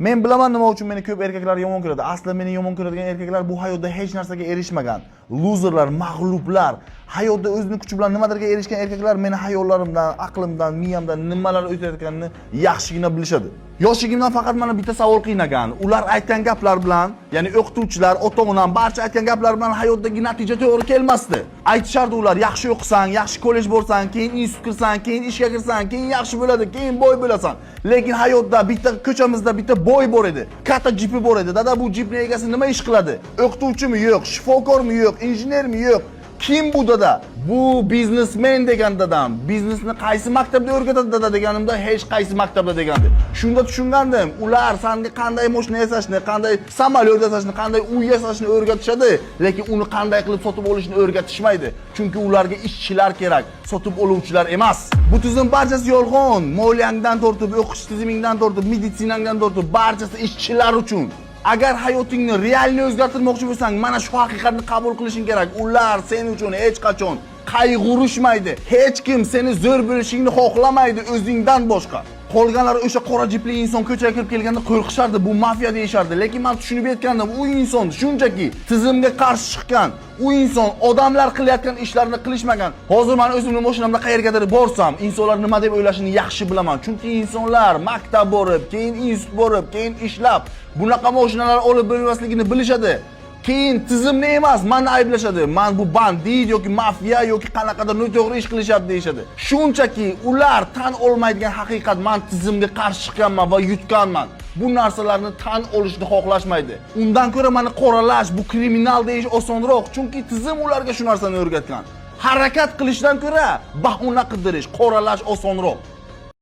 Men bilaman, nima uchun meni ko'p erkaklar yomon ko'radi. Aslida meni yomon ko'radigan erkaklar bu hayotda hech narsaga erishmagan. Luzerlar, mag'lublar. Hayotda o'zini kuchi bilan nimadirga erishgan erkaklar meni hayollarimdan, aqlimdan, miyamdan nimalar o'tayotganini yaxshigina bilishadi. Yoshligimdan faqat mana bitta savol qiynagan. Ular aytgan gaplar bilan, ya'ni o'qituvchilar, ota-onam barcha aytgan gaplar bilan hayotdagi natija to'g'ri kelmasdi. Aytishardi ular, yaxshi o'qisang, yaxshi kollej borsan, keyin institut kirsan, keyin ishga kirsan, keyin yaxshi bo'ladi, keyin boy bo'lasan. Lekin hayotda bitta ko'chamizda bitta boy bor edi. Katta jipi bor edi. Dada, bu jipni egasi nima ish qiladi? O'qituvchimi? Yo'q. Shifokormi? Yo'q. Injenermi? Yo'q. Kim bu, dada? Bu biznesmen, degan dadam. Biznesni qaysi maktabda o'rgatadi, dada, deganimda, hech qaysi maktabda, degandi. Shunda tushungandim. Ular sanga qanday mashina yasashni, qanday samolyot yasashni, qanday uy yasashni o'rgatishadi, lekin uni qanday qilib sotib olishni o'rgatishmaydi. Chunki ularga ishchilar kerak, sotib oluvchilar emas. Bu tizim barchasi yolg'on. Moliyangdan tortib, o'qish tizimingdan tortib, meditsinangdan tortib, barchasi ishchilar uchun. Agar hayotingni реально o'zgartirmoqchi bo'lsang, mana shu haqiqatni qabul qilishing kerak. Ular sen uchun hech qachon qayg'urishmaydi. Hech kim seni zo'r bo'lishingni xohlamaydi o'zingdan boshqa. Qolganlar o'sha qora jipli inson ko'chaga kirib kelganda qo'rqishardi, bu mafiya deyishardi. Lekin men tushunib yetgandim, u inson shunchaki tizimga qarshi chiqqan. U inson odamlar qilayotgan ishlarni qilishmagan. Hozir men o'zimning mashinamda qayergadir borsam, insonlar nima deb o'ylashini yaxshi bilaman. Chunki insonlar maktab borib, keyin institut borib, keyin ishlab, bunaqa mashinalar olib bo'lmasligini bilishadi. Keyin tizimni emas, mani ayblashadi. Man bu bandit yoki mafiya yoki qanaqadir noto'g'ri ish qilishyapti deyishadi. Shunchaki ular tan olmaydigan haqiqat: man tizimga qarshi chiqqanman va yutganman. Bu narsalarni tan olishni xohlashmaydi. Undan ko'ra mani qoralash, bu kriminal deyish osonroq, chunki tizim ularga shu narsani o'rgatgan. Harakat qilishdan ko'ra bahona qidirish, qoralash osonroq.